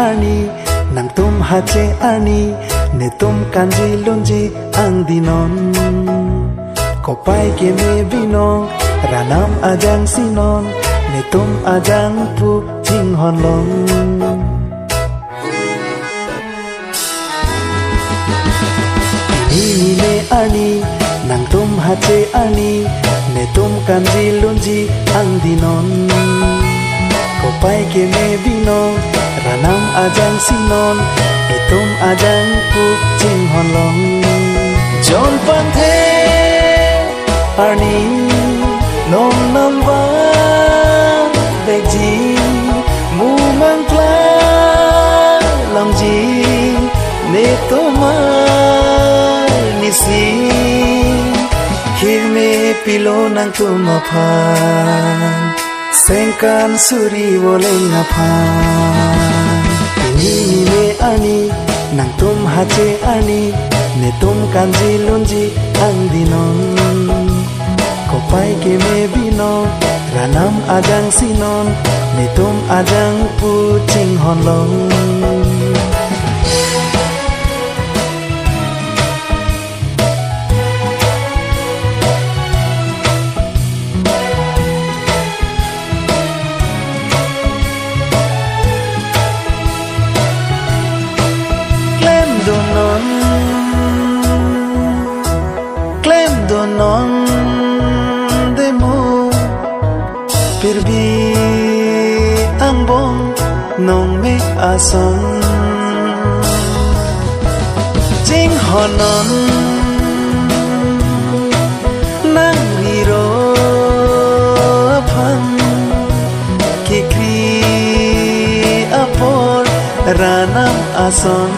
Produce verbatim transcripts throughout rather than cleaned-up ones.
arni, nangtum hache arni, netum kanji lunji angdinon. Kopai keme binong, ranam ajangsinon, netum ajang pu chinghon long. Pini nine arni, nangtum hache arni, netum kanji lunji angdinon. Kopai keme binong, ranam ajangsinon, netum ajang pu chinghon long. John Panthe arni, non nangvang vekji, mumang klang longji, netum arnisi, hirme pilo nangtum aphan, sengkan suri voleng aphan. Pini nine arni, nangtum hache arni, netum kanji lunji angdinon. Kopai keme binong, ranam ajangsinon, netum ajang pu chinghon long. Klemdunnon, klemdunnon demo, pirbi angbong nongmek ason. Chinghonnon nangriro aphan, kekri apor ranam ason.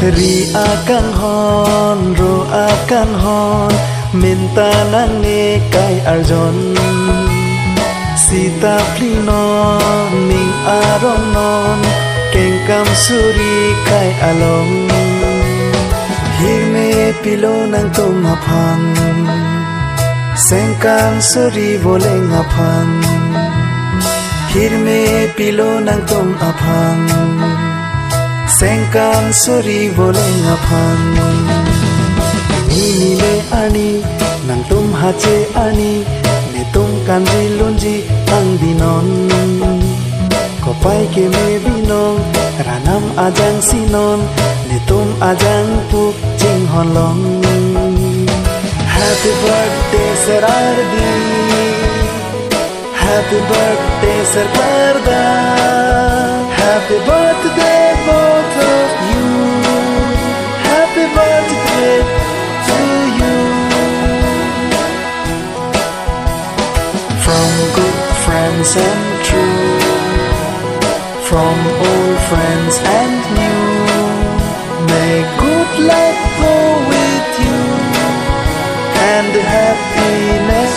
Ri akanghon, ro akanghon, minta nangne kai arjon. Sita plinon, ning arongnon, kengkam suri kai along. Hirme pilo nangtum aphan, sengkan suri voleng aphan. Hirme pilo nangtum aphan, sengkan suri voleng aphan. Nini le arni, nangtum hache arni, netum kanji lunji angdinon. Kopai keme binong, ranam ajangsinon, netum ajang pu chinghon long. Happy birthday, Sir Ardi. Happy birthday, Sir Klardak. Happy birthday, both of you. Happy birthday to you. From good friends and true, from old friends and new, may good luck go with you, and happiness